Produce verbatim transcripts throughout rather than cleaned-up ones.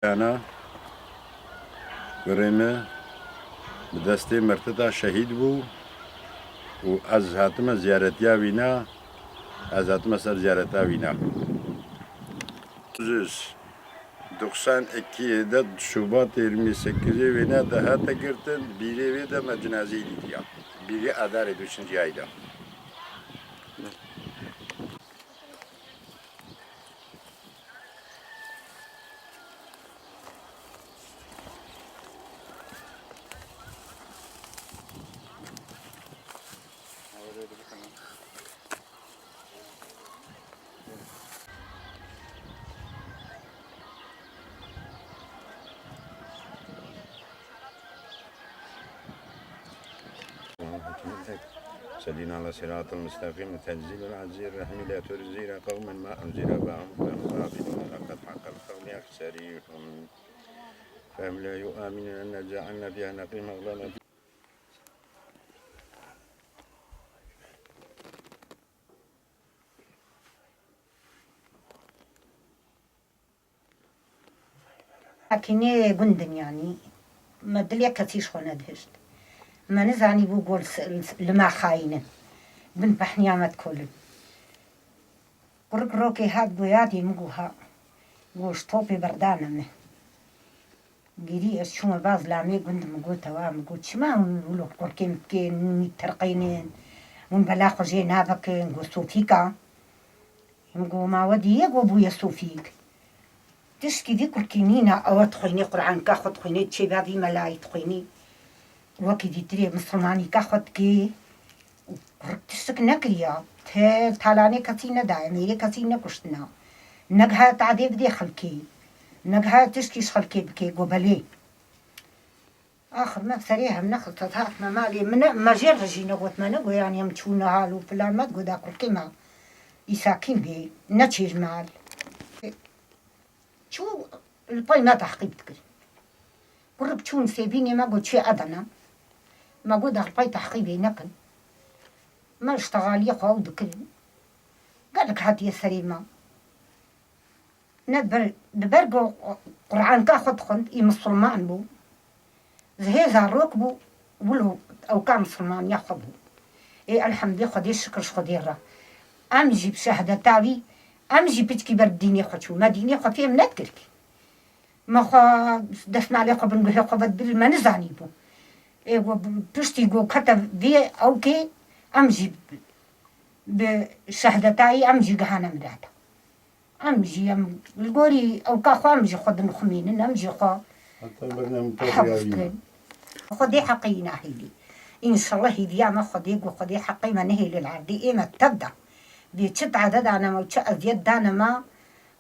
Ana, kurê me bi destê mirtida şehîd bû û ez hatime ziyaretiya wîna, ez hatime ser ziyareta wîna. Doksan iki de Şubat yirmi sekizê wêne de hate girtin, bîrê wê de me cinazeyê dîtiya. Bîrê Adarê du üçüncü ayda. سدينا على صراط المستقيم، تنزيل العزيز الرحيم، لا تنزل قوما ما أنزل آباؤهم فهم غافلون، لقد حق القول أكثرهم فهم لا يؤمنون، أنا جعلنا فيها نقيم أغلالا. Hekînê gund in yanî. Me dilê kesî ji xwe nedihişt. Me nizanîbû ku li s-, li s-, li me xayîn in. Bin pehniya me dikolin. Kurik rokê hat go yadê min go ha. Go ji topê berdane min. Girî ez çûme ba zilamê gund, min got, ewa, min got, çima hûn wilo kurkê min dikên, hûn wî terqînin, hûn bela xwe jê navekin, got, Sofîka. Min got, ma we dîye got bûye Sofîk. Tişkî vî kurkî nîne, ew dixwînî, Quranka xwe dixwînî, çêba vî melayî dixwînî. Wekî dîtirê misilmanîka xwe dikê. Kurik tiştik nekiriya. Te talanê kesî nedaye, mêrê kesî nekuştina. Negiha tadê bidê xelkê. Negiha tişkî ji xelkê bikê, got belê. Axir me serê hev nexist, ez hatime malê. Min ne, me jê re jî negot, me negot, yanî em çûne hal û filan, me digot, da kurkê me îsakîn bê, neçê ji mal. Çû li pey me tehqîb dikir. Kurik çûn sêvînê me got, çê Edene. Me got, da li pey tehqîbê nekin. Me îştexaliyê xwe ew dikirin. Gelek hatiye serê me. Ne ber, di ber ku Quranka xwe dixwend, î misilman bû. Ji hêza rok bû, wilo ewka misilmaniya xwe bû. Ê elhemdê Xwedê şikir ji Xwedê re. Em jî bi şehadeta wî, em jî piçkî ber bi dînê xwe çû. Me dînê xwe fêm nedikir kî. Me xwe destmalê xwe bin guhê xwe vedibir, me nizanîbû. Ê ku piştî ku kete vê ewkê, em jî bi şehadeta wî, em jî gihane mirada. Em jî em li gorî ewka xwe em jî xwe dinixumînin, em jî xwe Heta bername te hef riyayî. Dikin. Xwedê heqê îna hêlî. Înşallah hêviya me Xwedê ku Xwedê heqê me nehêlê li erdê ê me tev de. Vê çi tade dane me û çi eziyet dane me,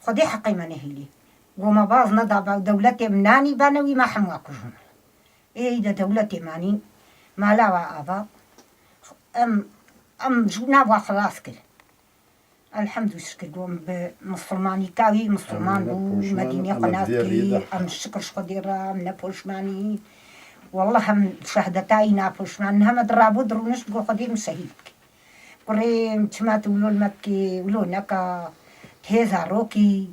Xwedê heqê me nehêlî. Ku me baz neda be dewletê min nanî bene wî me hemû kujin. Ê de dewletê me nîn. Mala we ava. Em, em ji nav we xilas kir. Elhemdû şikir ku em bi misilmanîka wî misilman bû, me dînê xwe nas kir, em şikir ji Xwedê re, em ne poşmanî. Wallah em şehadeta wî napoşman, heme di rabû di rûnişt got Xwedê min şehîd bike. Kurê min çima tu wilo li me dikê, wilo neka, hêza rokî,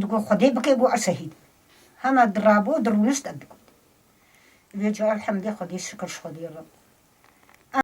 digot Xwedê bike got ez şehîd. Heme di rabû di rûnişt ez digot. Vêca elhemdê Xwedê şikir ji Xwedê re.